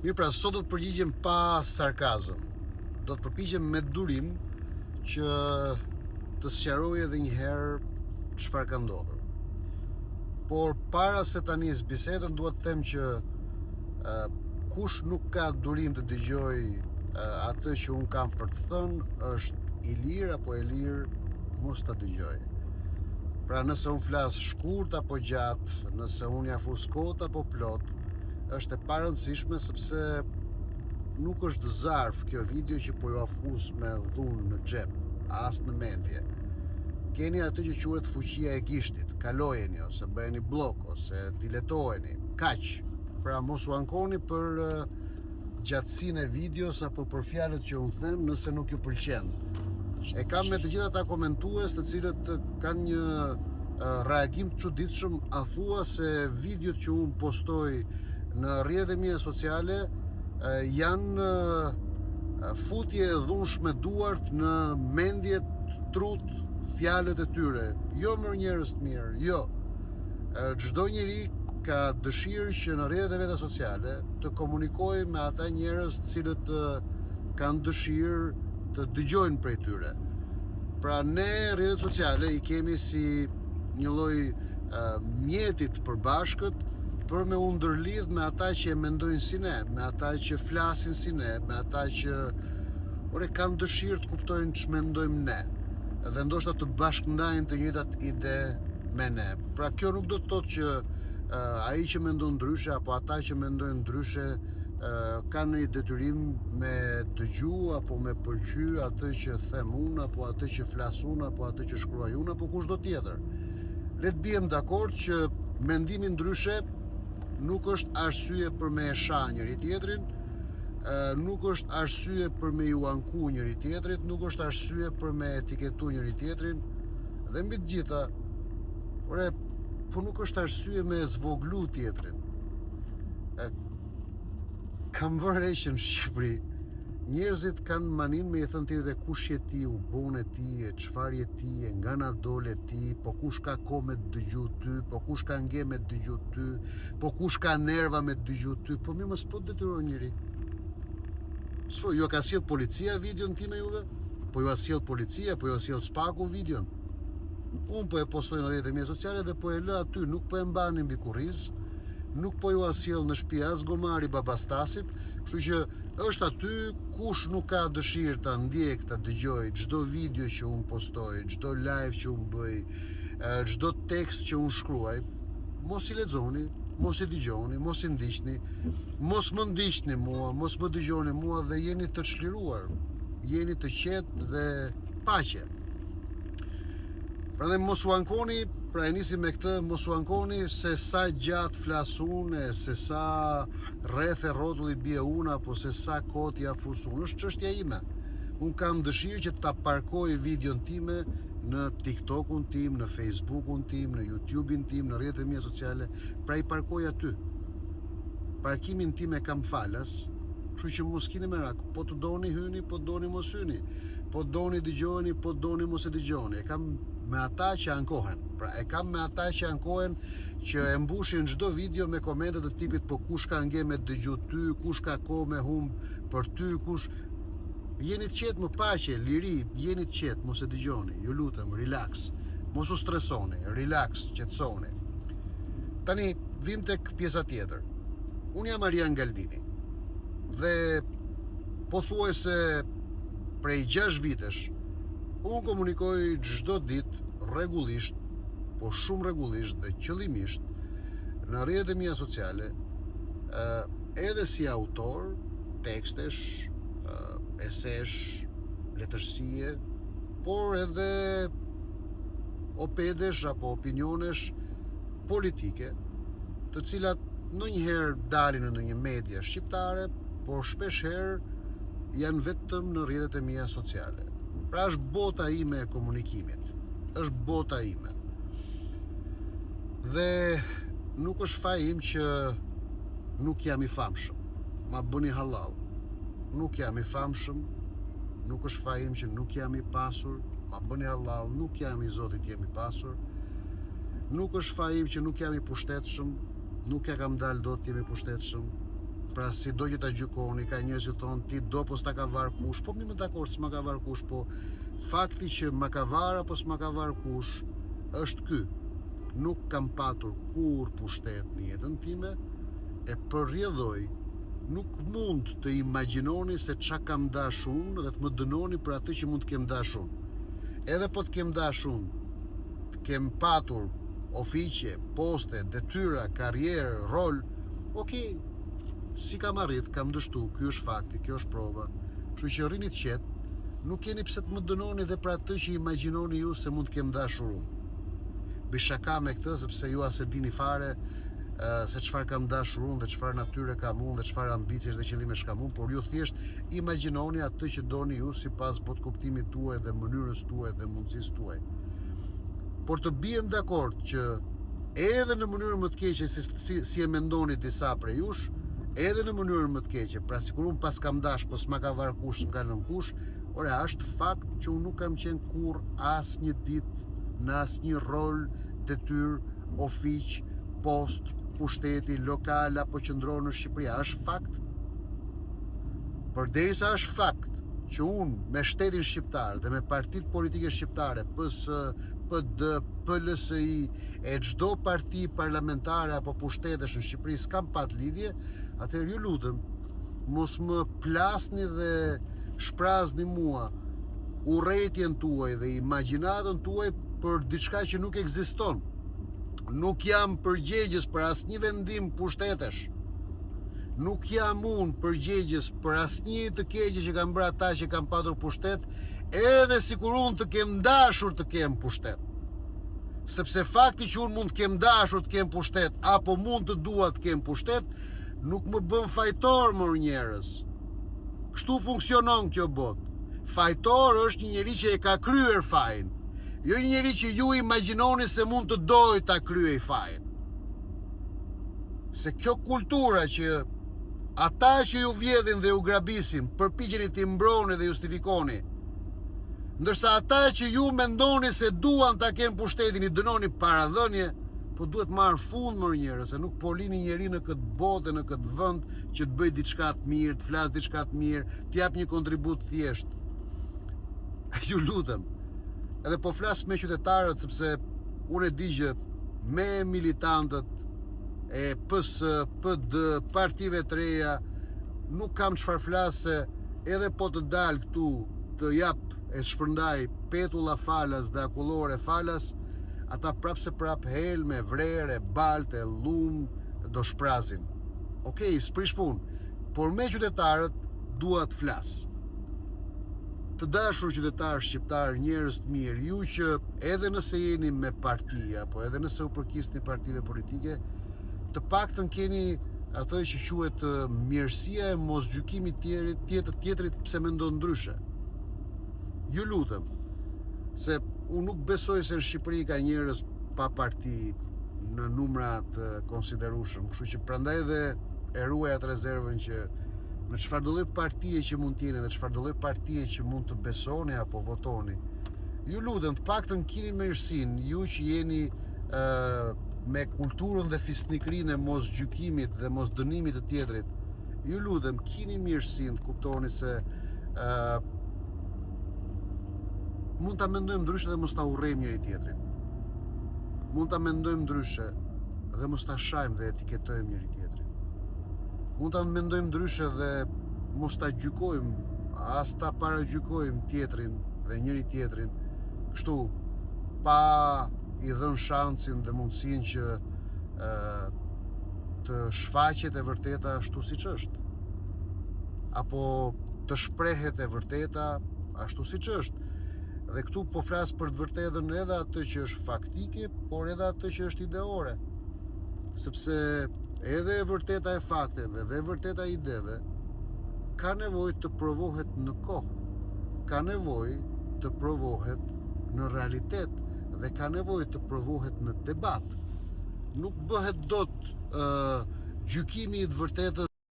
Mirë pra, sot do të përgjigjem pa sarkazëm. Do të përpiqem me durim që të sqaroj edhe një herë çfarë ka ndodhur. Por para se ta nis bisedën dua të them që kush nuk ka durim të dëgjojë atë që unë kam për të thënë, është i lirë apo e lirë mos ta dëgjojë. Pra nëse unë flas shkurt apo gjatë, nëse unë ia fus kot apo plot, është e parëndësishme sepse nuk është zarf kjo video që po jua fus me dhunë në xhep, as në mendje. Keni atë që quhet fuqia e gishtit, kalojeni ose bëjeni bllok ose diletojeni. Kaq. Pra mos u ankoni për gjatësinë e videos apo për fjalët që unë them nëse nuk ju pëlqen. E kam me të gjithë ata komentues të cilët kanë një reagim të çuditshëm, a thua se videot që unë postoj në rrjetet e mia sociale janë futje e dhunshme duart në mendjet, trut, fjalët e tyre. Jo mor njerëz të mirë, jo. Çdo njeri ka dëshirë që në rrjetet e veta sociale të komunikojë me ata njerëz të cilët kanë dëshirë të dëgjojnë prej tyre. Pra ne rrjetet sociale i kemi si një lloj mjeti të përbashkët për me u ndërlidh me ata që e mendojnë si ne, me ata që flasin si ne, me ata që ore kanë dëshirë të kuptojnë ç'mendojmë ne dhe ndoshta të bashkëndajnë të njëjtat ide me ne. Pra kjo nuk do të thotë që ai që mendon ndryshe apo ata që mendojnë ndryshe kanë një detyrim me dëgju apo me pëlqy atë që them unë apo atë që flas unë apo atë që shkruaj unë apo kushdo tjetër. Le të biem dakord që mendimi ndryshe nuk është arsye për me e sha njëri tjetrin, nuk është arsye për me iu anku njëri tjetrit, nuk është arsye për me etiketu njëri tjetrin, Dhe mbi të gjitha, ore, po nuk është arsye me e zvoglu tjetrin. E, kam vënë re që në Shqipëri, njerëzit kanë maninë me i thënë tjetrit e kush je ti, u bone ti, e çfarë je ti, e nga na dole ti, po kush ka kohë me të dëgju ty, po kush ka nge me të dëgju ty, po kush ka nerva me të dëgju ty, po mirë mo s'po të detyron njeri. S'po, jua ka sjell policia videon time juve? Po jua sjell policia, po jua sjell SPAK-u videon. Unë po e postoj në rrjetet e mia sociale dhe po e lë aty, nuk po e mbani mbi kurriz, nuk po jua sjell në shtëpi as gomari babastasit, kështu që është aty kush nuk ka dëshirë ta ndjek, ta dëgjoj çdo video që unë postoj, çdo live që unë bëj, çdo tekst që unë shkruaj, mos i lexoni, mos i dëgjoni, mos i ndiqni, mos më ndiqni mua, mos më dëgjoni mua dhe jeni të çliruar. Jeni të qetë dhe paqe. Prandaj mos u ankoni, pra e nisim me këtë, mos u ankoni se sa gjatë flas unë, se sa rreth e rrotull i bie unë apo se sa kot ia fus unë. Është çështja ime. Unë kam dëshirë që ta parkoj videon time në TikTokun tim, në Facebookun tim, në YouTubein tim, në rrjetet e mia sociale, pra i parkoj aty. Parkimin tim e kam falas, kështu që mos kini merak, po të doni hyni, po të doni mos hyni, po të doni dëgjojeni, po të doni mos e dëgjoni. E kam me ata që ankohen. Pra e kam me ata që ankohen që e mbushin çdo video me komente të tipit po kush ka nge me dëgju ty, kush ka kohë me humb për ty, kush Jeni të qetë mo paqe, liri, jeni të qetë, mos e dëgjoni, ju lutem, relax. Mos u stresoni, relax, qetësoni. Tani vim tek pjesa tjetër. Unë jam Arjan Galdini. Dhe pothuajse prej 6 vitesh unë komunikoj çdo ditë rregullisht, po shumë rregullisht dhe qëllimisht në rrjetet e mia sociale, edhe si autor tekstesh, esesh, letërsie, por edhe opedesh apo opinionesh politike, të cilat ndonjëherë dalin në ndonjë media shqiptare, por shpeshherë janë vetëm në rrjetet e mia sociale. Pra është bota ime e komunikimit, është bota ime. Dhe nuk është faji im që nuk jam i famshëm. Ma bëni hallall. Nuk jam i famshëm, nuk është faji im që nuk jam i pasur, ma bëni hallall, nuk jam i zoti të jem i pasur. Nuk është faji im që nuk jam i pushtetshëm, nuk ia kam dalë dot të jem i pushtetshëm. Pra sido që ta gjykoni, ka njerëz që thonë ti do po s'ta ka varë kush, po mirë dakord s'ma ka varë kush, po fakti që ma ka varë apo s'ma ka varë kush është ky. Nuk kam patur kurrë pushtet në jetën time e për rrjedhojë nuk mund të imagjinoni se ça kam dash unë dhe të më dënoni për atë që mund të kem dash unë. Edhe po të kem dash unë, të kem patur ofiqe, poste, detyra, karrierë, rol, ok, s'i kam arrit, kam dështu, ky është fakti, kjo është prova. Kështu që rrini të qetë, nuk keni pse të më dënoni dhe për atë që imagjinoni ju se mund të kem dashur unë. Bëj shaka me këtë sepse ju as e dini fare se çfarë kam dashur unë dhe çfarë natyre kam unë dhe çfarë ambiciesh dhe qëllimesh kam unë, por ju thjesht imagjinoni atë që doni ju sipas botëkuptimit tuaj dhe mënyrës tuaj dhe mundësisë tuaj. Por të biem dakord që edhe në mënyrën më të keqe si, si, si e mendoni disa prej jush, edhe në mënyrën më të keqe, pra sikur unë paskam dash, po s'ma ka varë kush, s'më ka lënë kush, ore, është fakt që unë nuk kam qenë kurrë asnjë ditë në asnjë rol, detyrë, ofiq, post, pushteti, lokal apo qendror në Shqipëri. A është fakt? Përderisa është fakt që unë me shtetin shqiptar dhe me partitë politike shqiptare, PS, PD, PLSI e çdo parti parlamentare apo pushtetesh në Shqipëri s'kam pat lidhje, atëherë ju lutem, mos më plasni dhe shprazni mua urrejtjen tuaj dhe imagjinatën tuaj për diçka që nuk ekziston. Nuk jam përgjegjës për asnjë vendim pushtetesh. Nuk jam unë përgjegjës për asnjë të keqe që kanë bërë ata që kanë patur pushtet, edhe sikur unë të kem dashur të kem pushtet. Sepse fakti që unë mund të kem dashur të kem pushtet apo mund të dua të kem pushtet, nuk më bën fajtor mor njerëz. Kështu funksionon kjo botë. Fajtor është një njeri që e ka kryer fajin, jo një njeri që ju imagjinoni se mund të dojë ta kryejë fajin. Se kjo kultura që ata që ju vjedhin dhe ju grabisin, përpiqeni t'i mbroni dhe justifikoni, ndërsa ata që ju mendoni se duan ta kenë pushtetin i dënoni paradhënie, po duhet marrë fund mor njerëz, se nuk po lini njeri në këtë botë, në këtë vend që të bëjë diçka të mirë, të flasë diçka të mirë, të japë një kontribut thjesht. Ju lutem. Edhe po flas me qytetarët sepse unë e di që me militantët e PS, PD, partive të reja, nuk kam çfarë flas se edhe po të dal këtu të jap e të shpërndaj petulla falas dhe akullore falas, ata prapë se prapë helm e vrer e baltë e llum do shprazin. Okej, s'prish punë, por me qytetarët dua të flas. Të dashur qytetarë shqiptarë, njerëz të mirë, ju që edhe nëse jeni me parti apo edhe nëse u përkisni partive politike, të paktën keni atë që quhet mirësia e mosgjykimit tjerit, tjetër tjetrit pse mendon ndryshe. Ju lutem, se unë nuk besoj se në Shqipëri ka njerëz pa parti në numra të konsiderueshëm, kështu që prandaj dhe e ruaj atë rezervën që në çfarëdo lloj partie që mund të jeni dhe çfarëdo lloj partie që mund të besoni apo votoni, ju lutem të paktën kini mirësinë, ju që jeni ë me kulturën dhe fisnikërinë e mosgjykimit dhe mosdënimit të tjetrit, ju lutem kini mirësinë të kuptoni se ë mund ta mendojmë ndryshe dhe mos ta urrejmë njëri tjetrin. Mund ta mendojmë ndryshe dhe mos ta shajmë dhe etiketojmë njëri tjetrin. Mund ta mendojmë ndryshe dhe mos ta gjykojmë, as ta paragjykojmë tjetrin dhe njëri tjetrin, kështu pa i dhënë shansin dhe mundësinë që ë të shfaqet e vërteta ashtu siç është. Apo të shprehet e vërteta ashtu siç është. Dhe këtu po flas për të vërtetën edhe atë që është faktike, por edhe atë që është ideore. Sepse edhe e vërteta e fakteve dhe e vërteta e ideve ka nevojë të provohet në kohë, ka nevojë të provohet në realitet dhe ka nevojë të provohet në debat. Nuk bëhet dot ë gjykimi i të vërtetës.